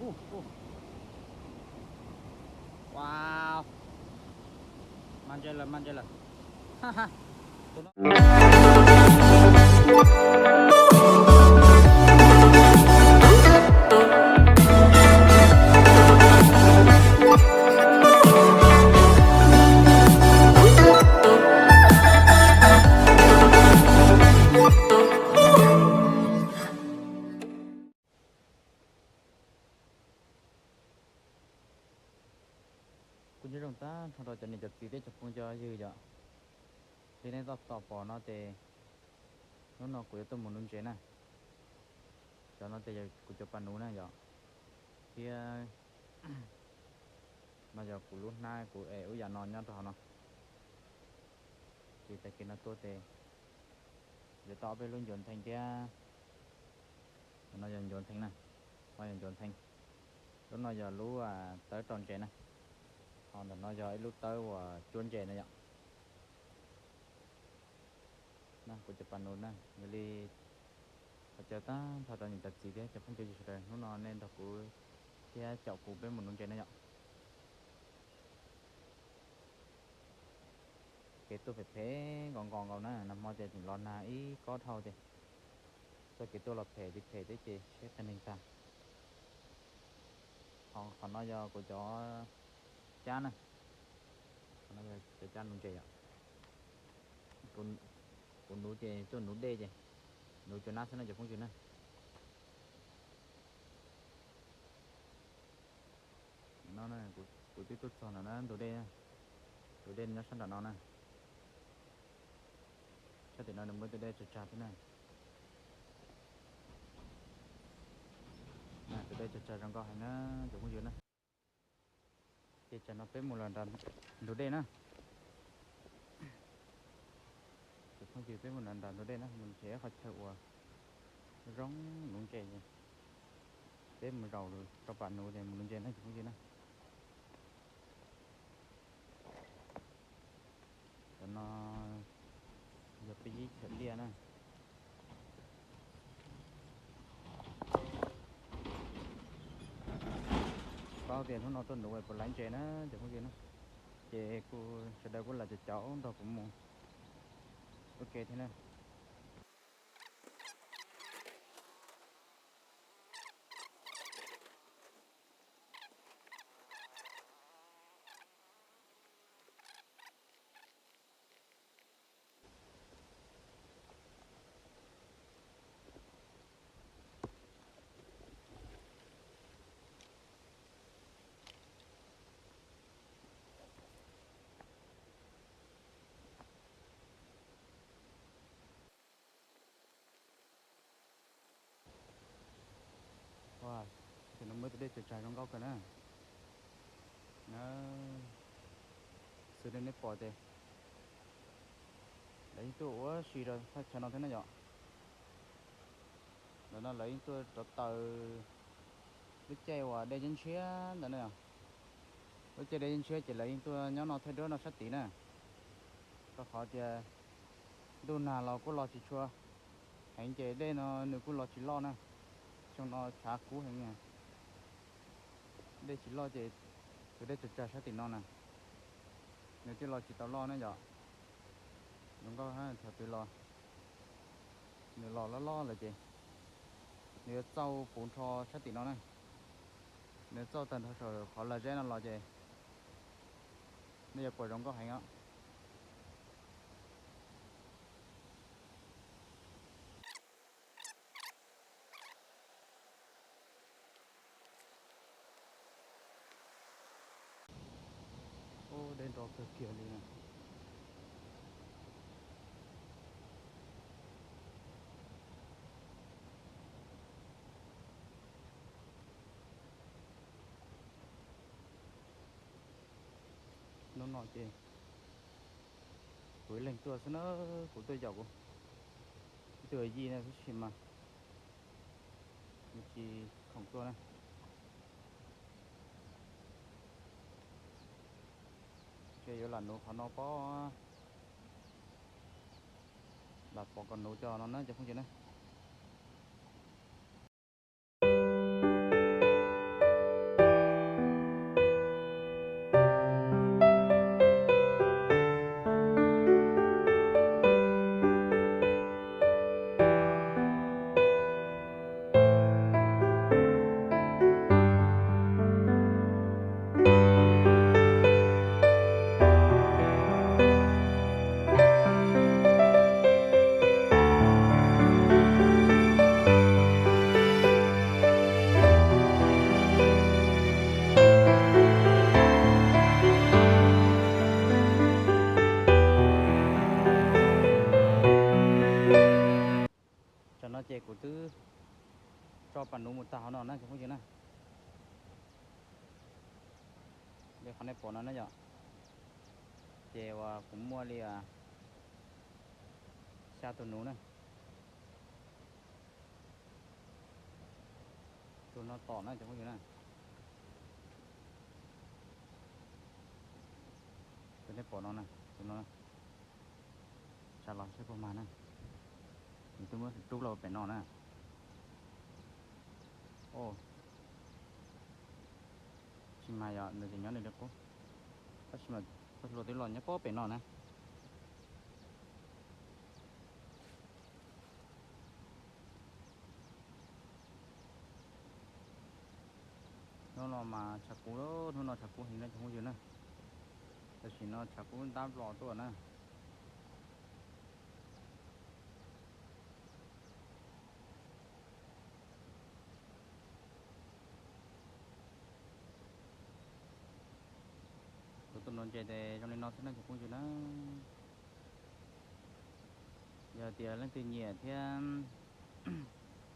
Wow, mas ntse lawm, mas ntse lawm. Kuv nyob zoo tag nrho rau cov niam cov txiv thiab cov phooj cov ywg yom. Li nej tab tom pom no ces hnub no kuv yuav tuaj mus nuv ntses na. Cov no ces yog kuv cov pas nuv na yom. Thiab no yog kuv lub hnab kuv es ub yam no nyob rau hauv no. Ces tag kis no tuaj ces yuav tau ob peb lub ncuav ntheev thiab. No yog ncuav ntheev na, no yog ncuav ntheev. Lub no yog lub tawb rau ntses na, ho ntawm no yog ib lub tawb uas cuab ntses na yom. Na kuv cov pas nuv na, yog li qhov chaw tag nrho rau niam cov txiv thiab cov phooj cov ywg sawv daws, hnub no nej nrog kuv thiab caum kuv peb mus nuv ntses na yom. Kev tuaj phem phem nkaus nkaus nkaus na, nag hmo ces tseem los nag ib kob dhau ces txoj kev tuaj los phem li phem thiab ces siab tag neeg tag. Ho qhov no yog kuv cov cab na, qhov no yog cov cab nuv ntses yom. Kuv nuv ces tuaj nuv dej ces nuv cov nab xwb no cov phooj ywg na. No kuv twb tuaj txog no na, ntug dej, tus dej nyob sab nram no na. Sab tim no nws muaj tus dej tsag tsag thiab na. Tus dej tsag tsag zoo nkauj heev na cov phooj ywg na. Ces tsam no peb mus los nram ntug dej na. Cov phooj ywg, peb mus los nram ntug dej na, mus nrhiav qhov chaw uas zoo nuv ntses, peb mus zaum rau pas nuv ces mus nuv ntses na cov phooj ywg na. Cov no yog peb yib chaw liaj na. Tsis paub tias hnub no tuaj nuv puas laiv ntses na cov phooj ywg na. Ces kuv sawv daws kuj lam caum caum nrog kuv mus ua ke thiab na. Ua, ces no muaj tus dej tsag tsag zoo nkauj kawg na. Na, xws li nej pom ces lawv yeej tuaj ua si rau thaj chaw no thiab na yom. Ntawm no lawv yeej tuaj rov taws lub caij uas dej ntshiab ntawd na yom. Lub caij dej ntshiab ces lawv yeej tuaj nyob no thaij duab no sab tid na. Rau qhov tias ntuj nag los kuj los tsis tshua heev ces dej no nws kuj los tsis loj na. Xyoo no tshav kub heev, dej tsis loj ces tus dej tsag tsag sab tim no na, nws thiaj los tsis tau loj na yom. Zoo nkauj thaum twg los nws los loj loj lawm ces nws yuav txauj puv nrho sab tim no na. Nws txauj tag nrho saum qhov lag zeb no los ces nej yuav pom zoo nkauj heev os. Ub, dej nro kawg kiag li na. Hnub no ces kuv ib leeg tuaj xwb na, kuv tuaj yaum kuv ib tug yij na tab sis mas nws tsis khoom tuaj na. Ces yuav lam nuv qhov no pob, lam pov kom nuv cov no na cov phooj ywg na. Pas nuv mus tag hauv no na cov phooj ywg na. Li qhov nej pom no na yom, ces uas kuv muaj li xya tus nuv na. Tus no tom na cov phooj ywg na. Tus nej pom no na, tus no na. Tsa los saib puas mag na. Nws twb muab rub los pem no na. Tsis mag yom, nws tseem nyob nws li qub. Tab sis mas txoj hlua twb los nyob pob pem no na. Hnub no mas tshav kub, hnub no tshav kub heev na cov phooj ywg na. Tam sim no tshav kub ntab nplos tuaj na. Kuv tus nuv ntses ces zoo li no xwb na cov phooj ywg na. Yog tias leej twg nyiam thiab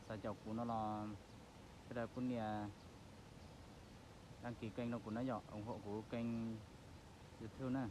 xav caum kuv no los sawv daws pub nias đăng ký kênh rau kuv na yom, ủng hộ kuv kênh YouTube na.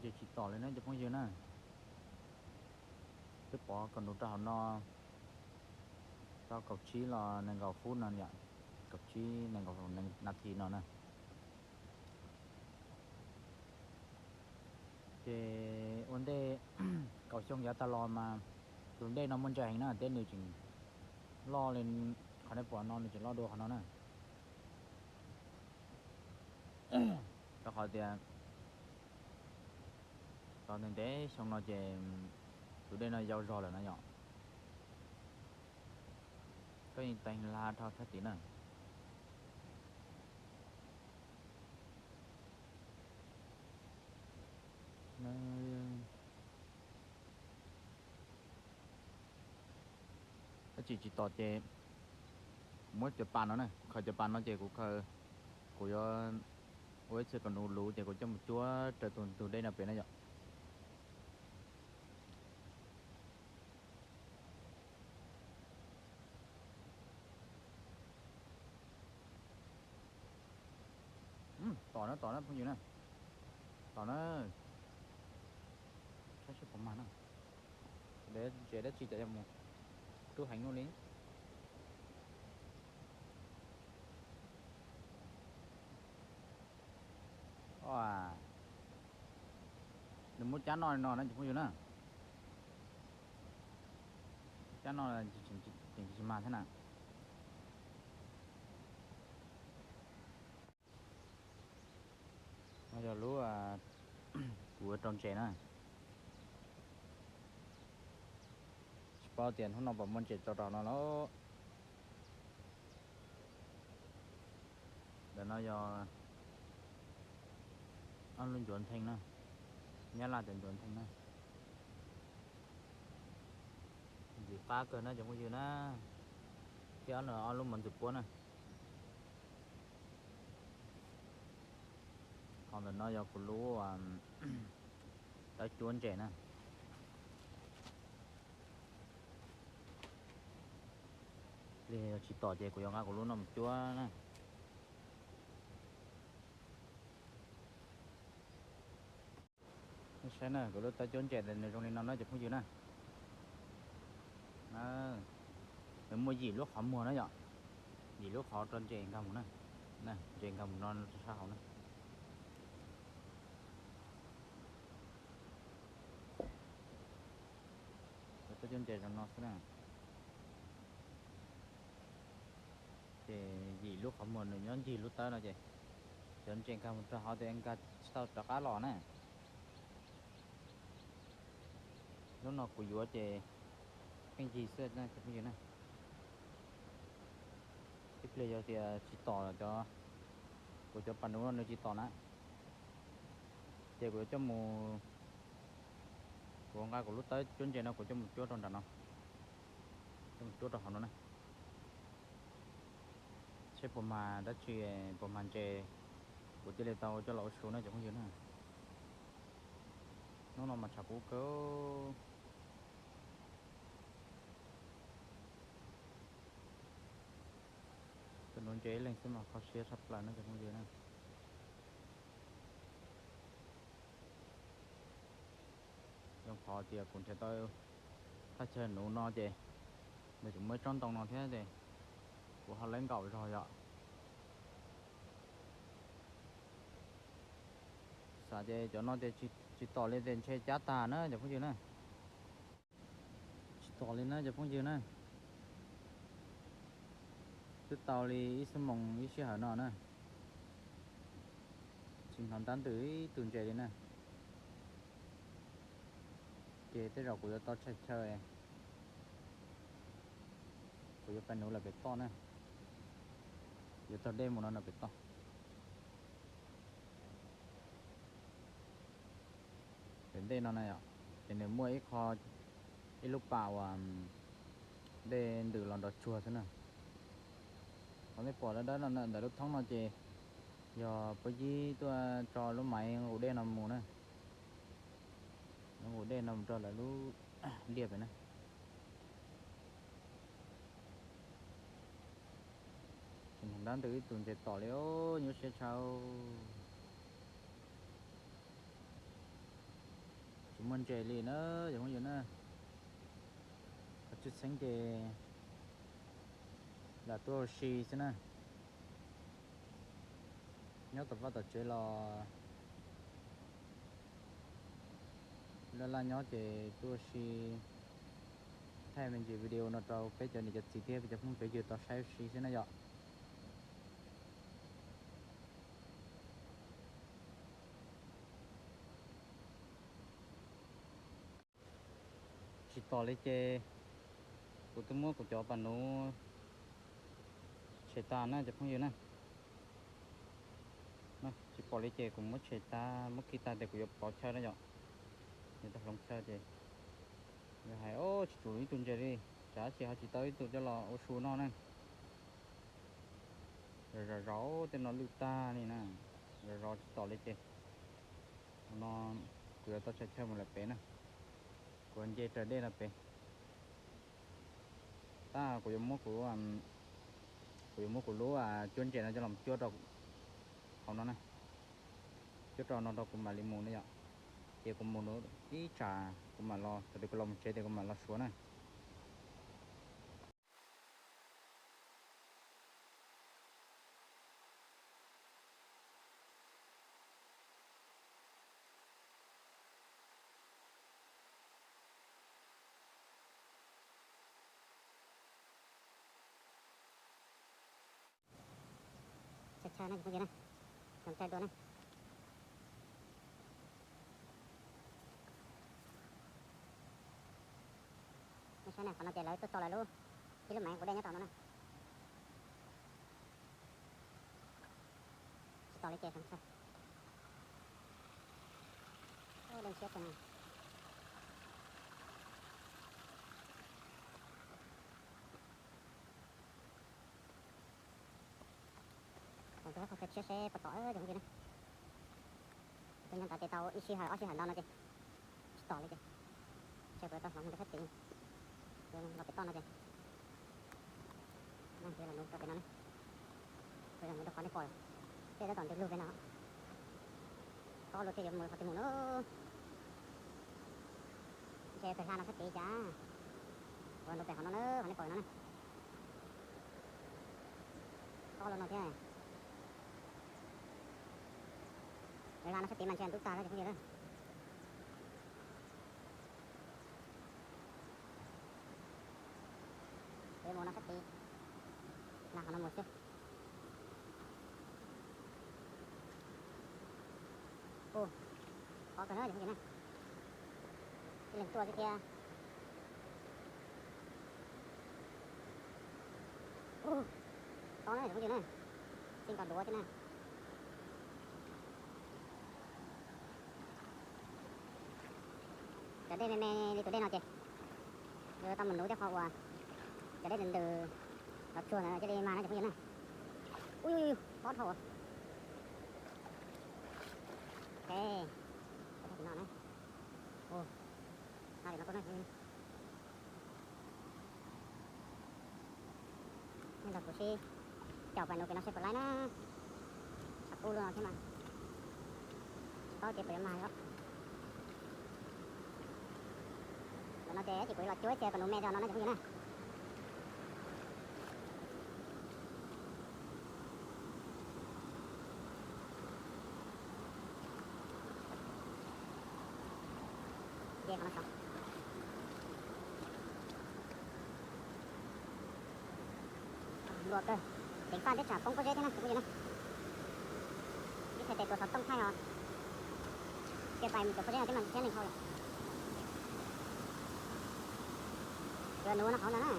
Ces tsis tom li na cov phooj ywg na. Twb pov kom nws rau hauv no tau kaum tsib los nees nkaum phút no yom, kaum tsib nees nkaum nas this no na. Ces ua ntej kaum xyoo yav tag los mas tus dej no muaj ntsa heev na thiab nws tseem loj li qhov nej pom no, nws tseem loj dua qhov no na. Rau qhov tias tau ntev ntev xyoo no ces tus dej no yau zog lawm na yom. Koj yeej teeg hla dhau thaj tim na. Tab sis tsis tom ces kuv muab cov pas no na, kuv khaws cov pas no ces kuv khaws, kuv yuav ua ib txhia kom nws luv ces kuv coj mus cuab raws tus ntug dej no pem na yom. Tom na, tom na phooj ywg na, tom na. Saib seb puas mag na. Ntses dab tsi cas yuav mus rub heev luaj li. Nws muab cab noj li no na cov phooj ywg na. Cab noj tseem tsis mag thiab na. No yog lub kuv ua rau ntses na. Tsis paub tias hnub no puas muaj ntses tso rau no lawm. Ntawm no yog ob lub ncuav ntheej na, nyab laj tias ncuav ntheej na. Ntxim qab kawg na cov phooj ywg na, thiab ob lub mov ntxwm puab na. Ho ntawm no yog kuv lub Tawb cuab ntses na. Lig tsis tom ces kuv yuav nqa kuv lub no mus cuab na. Nej saib na, kuv lub tawb cuab ntses nws zoo li no na cov phooj ywg na. Nws muaj yim lub qhov muag na yom, yim lub qhov rau ntses nkag mus na. Ntses nkag mus no rau sab hauv na. Tawb cuab ntses zoo no xwb na. Ces yim lub qhov muag nws nyob ncig lub tawb no ces cov ntses nkag mus rau hauv ces nkag tsis tau rov qab los na. Lub no kuv yuav ces pheej yig xwb na cov phooj ywg na. Ib pliag yog tias tsis tom cov, kuv cov pas nuv no nws tsis tom na, ces kuv yuav coj mus, kuv nqa kuv lub tawb cuab ntses no kuv coj mus cuab rau nram no, coj mus cuab rau hauv no na. Seb puas mag dab tsi, puas mag ntses, kuv thiaj li tau coj los ua su na cov phooj ywg na. Hnub no mas tshav kub kawg. Tus nuv ntses ib leeg xwb mas kho siab tshaj plaws no cov phooj ywg na. Zoo qhov tias kuv nrhiav tau thaj chaw nuv no ces nws tseem muaj ib tsob ntoo no thiab ces kuv ho lawv nkaum zog yom. Xav ces cov no ces tsis tom li ces ntshe cab tag na cov phooj ywg na. Tsis tom li na cov phooj ywg na. Twb tau li ib xuab moos ib sij hawm no na, tsis hnov ntab ntws ib tug ntses li na. Ces tej zaum kuv yuav tau tshais chaw, kuv yuav pais nuv lawm pem toj na, yuav taug dej mus no no pem toj. Pem ntej no na yom, ces nws muaj ib qho, ib lub pas uas dej ntws los nrov tsuag xwb na. Qhov nej pom dawb dawb no ntawm lub thoob no ces yog puab yib tuaj tso lub maiv nqus dej no mus na. Nqus dej no mus rau lawv lub liaj pem na. Tsis hnov ntab ntws ib tug ntses tom li os, nyuaj siab tshaj. Tsis muaj ntses li na cov phooj ywg na. Qhov tshwj xeeb ces lam tuaj ua si xwb na. Nyob tom vaj tom tsev los laj laj nyob ces tuaj ua si thaij me ntsis video no rau peb cov niam cov txiv thiab peb cov phooj peb ywg tau saib ua si xwb na yom. Tsis tom li ces kuv twb muab kuv cov pas nuv tshem tag na cov phooj ywg na. Tsis pom li ces kuv muab tshem tag, muab khi tag tes kuv yuav pov chaw na yom. Yuav tau hloov chaw ces yog hais, o, tsis tsum ib tug ntses li, tsam ib chim ho tsis tau ib tug coj los ua su noj na. Zom zaws tej no lwj tag li na, zom zaws tsis tom li ces no kuv yuav tau tshais chaw mus lawm pem na. Kuv nce raws dej no pem. Tab kuv yuav muab kuv, kuv yuav muab kuv lub cuab ntses no coj los cuab rau hauv no na. Cuab rau no rau kuv mam li mus na yom. Ces kuv mus ib tsam kuv mam los, thaum twg kuv los mus tsev ces kuv mam los suav na. Chaw chaw no ces phooj ywg na, hloov chaw dua na. Nej saib na, qhov no ces lawv tuaj tso lawv lub, ib lub maiv nqus dej nyob rau no na. Tsis tom li ces hloov chaw. Dej ntshiab kawg no. Hloov tus qhov chaw tshiab seb puas tom cov phooj ywg na. Tus nyob ntawd ces tau ib sij hawm ob sij hawm ntau no ces Los li ces, ces kuv tau hloov mus rau sab tid, kuv los pem toj no ces, no ces los nuv rau pem no ne, kuv los nuv rau qhov nej pom, thiab tab tom ntws lug pem no. Tob luaj thiaj yuav mus qhov twg mus na. Ntshe pem hla no sab tid cas, kuv los nuv pem qhov no na, qhov nej pom no na. Tob luaj no thiab. Pem hla no sab tid mas ntshe ntub tag lawm cov phooj ywg na. Peb mus no sab tid, na qhov no mus xwb. Ua, tob kawg na cov phooj ywg na. Ib leeg tuaj xwb thiab. Ua, tob na cov phooj ywg na. Xij nkaus duav thiab na. Cov dej me me li tus dej no ces yuav tau mus nuv tej qhov uas cov dej ntws los tsuag ntawd cia li mag no cov phooj ywg na. Ui, tob dhau. Ok, no na. Ua, no, no, nej nrog kuv sib caum pais nuv pem no seb puas laib na. Tshav kub luaj no thiab mas, tsis paub tias puas yuav mag os. Ntawm no ces ib chim kuv yuav los cuab ib txhia kom nuv me rau no na cov phooj ywg na. Nce qhov no saud. Nplua kawg, ceev faj thiab tsam poob pob zeb thiab na cov phooj ywg na. Ib txhais tes tuav xov tooj thaij os. Cia pais mus cov pob zeb no thiab mas thiab neeg dhau lawm. Kuv yuav nuv no hauv ntawd na.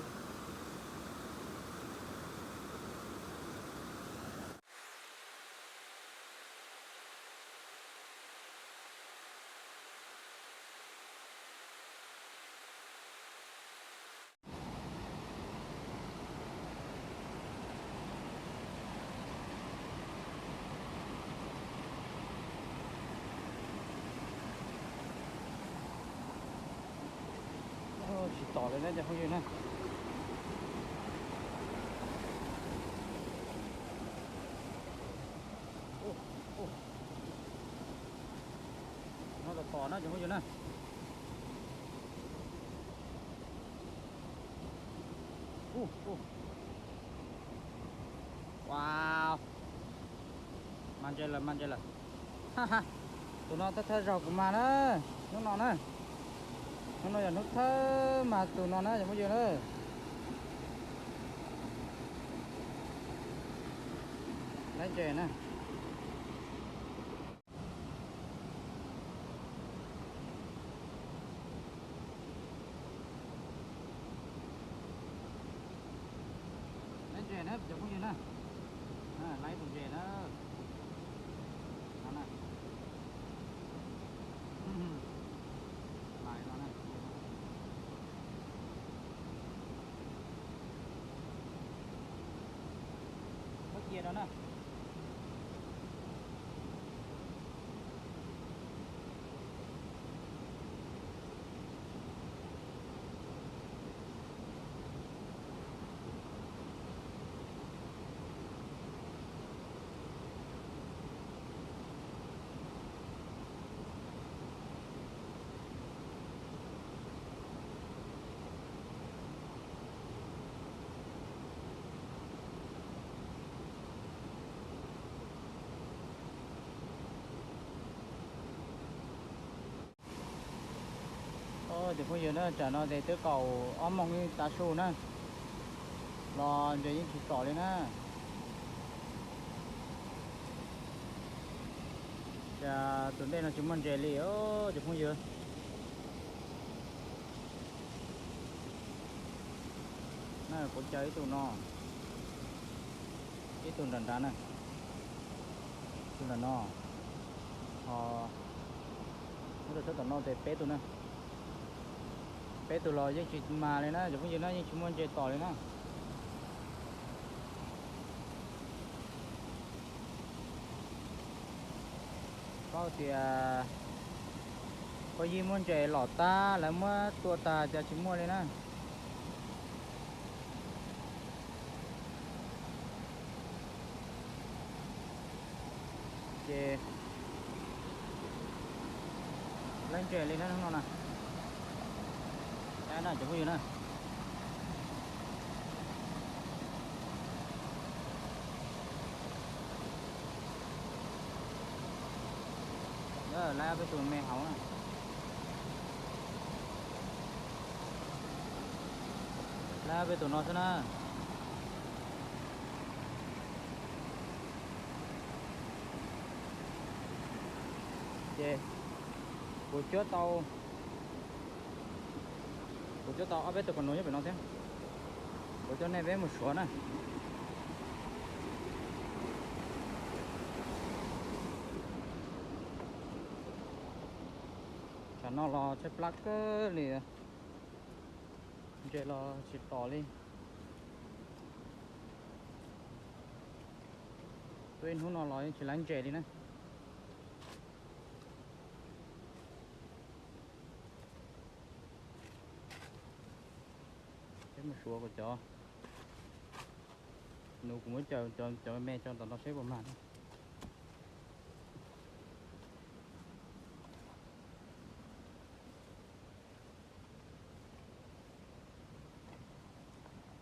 Tsis tom li na cov phooj ywg na. No tom tom na cov phooj ywg na. Ua, mag ntses lawm, mag ntses lawm. Tus no thawj thawj zaug kuv mag na, hnub no na. Hnub no yog hnub thawj mag tus no na cov phooj ywg na. Laib ntses na. Laib ntses na cov phooj ywg na. Laib tus ntses na. No na. Lais no na. Muab cia rau na. Cov phooj ywg na, tsam no ces twb kaum ob moos ib tav su na, los ntses yeej tsis txom li na. Cas tus ntej no tsis muaj ntses li os cov phooj ywg. Na kuv caw ib tug no, ib tug nram nrad na, tus nram no, ho muab rau sab tom no ces peb tug na. Peb tug los yeej tsis mas li na cov phooj ywg na, yeej tsis muaj ntses tom li na. Paub tias Phooj ywg, muaj ntses los tag, lawv muab tua tag cas tsis muaj li na. Ces lawv ntses li na hnub no na. Cov phooj ywg na, lawv peb tus me hauv na. Lawv peb tus no xwb na. Ces kuv cuab tau, kuv cuab tau ob peb tus qos nus nyob pem no thiab. Kuv coj nej peb mus suav na. Tsam no los tshaib plab kawg li, ntses los tsis tom li. Tuaj ib hnub no los yeej tsis laiv ntses li na. Peb mus suav kom cov nus, kuv muab cov, cov me cov tom no seb puas mag na.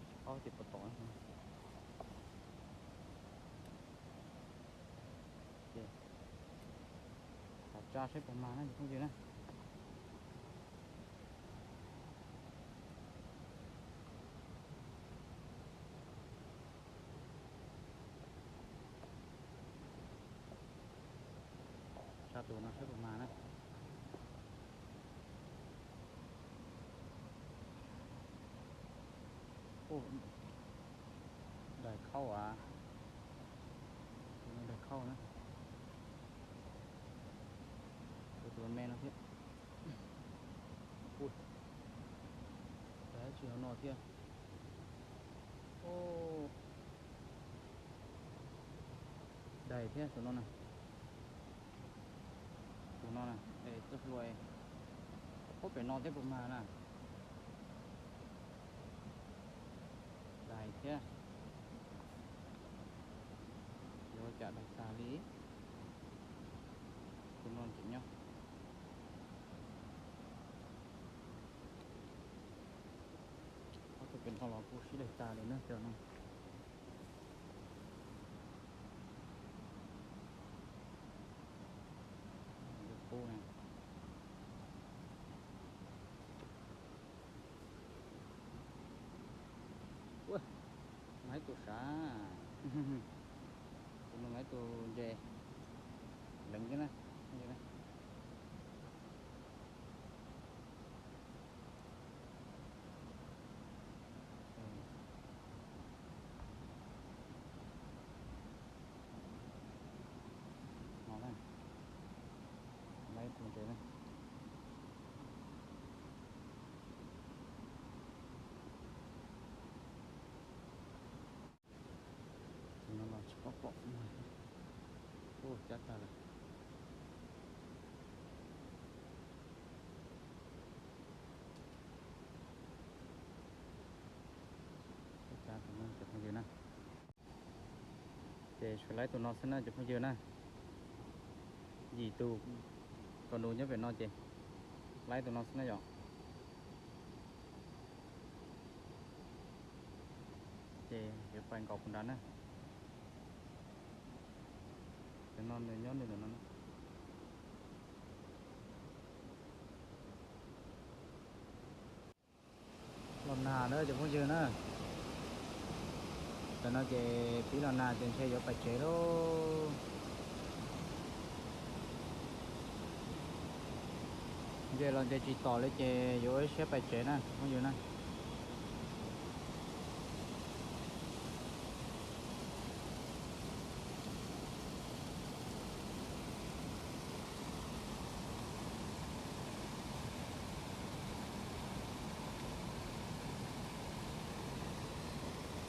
Tsis paub tias puas tom. Ces tsa seb puas mag na cov phooj ywg na. Tsa tus no seb puas mag na. Ub, dais khauj av. Tus no dais khauj na. Tus, tus me no thiab. Ub, dais tsis hauv no thiab. Ub, dais thiab tus no na. Tus no na, es txoj hlua, ub, pem no thiab puas mag na. Dais thiab. Yuav cas dais tag li. Tus no tseem nyob. Ob tug pem no los kuj sib daig tag li na cov no. Qub na. Ua, nqa ib tug sav. Tus no nqa ib tug ntses leev thiab na. No na, lawv tus ntses na. Tus no los tsis paub pom. Ua, cab tag lawm. Cab tus no cov phooj ywg na. Ces suav lawv tus no xwb na cov phooj ywg na. Yim tus qos nus nyob pem no ces lawv tus no xwb na yom. Ces yuav pais nkaum puag nrad na. Cov no nws nyob nws ntawm no na. Los nag na cov phooj ywg na. Tam no ces pib los nag ces ntshe yuav pais tsev lauj. Ntses los ntses tsis tom li ces yuav ua ib siab pais tsev na cov phooj ywg na.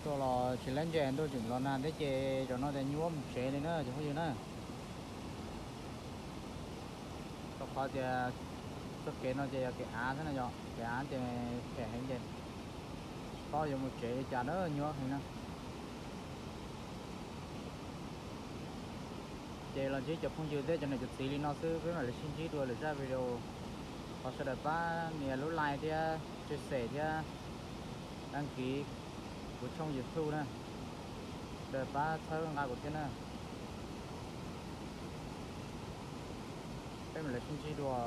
Tuaj los tsis laiv ntses, ntuj tseem los nag thiab ces zaum no tias nyuaj mus tsev li na cov phooj ywg na. Rau qhov tias Txoj kev no ces yog kev av xwb no, yog kev av ces phem heev ces tsis paub yuav mus tsev li cas na, nyuaj heev na. Ces los ntsib cov phooj ywg thiab cov niam cov txiv li no xwb, peb mam li sib ntsib dua lwm zaj video. Thov sawv daws pab nias lub like thiab share thiab đăng ký kuv tshooj YouTube na, sawv daws pab txhawb nqa kuv thiab na. Peb mam li sib ntsib dua.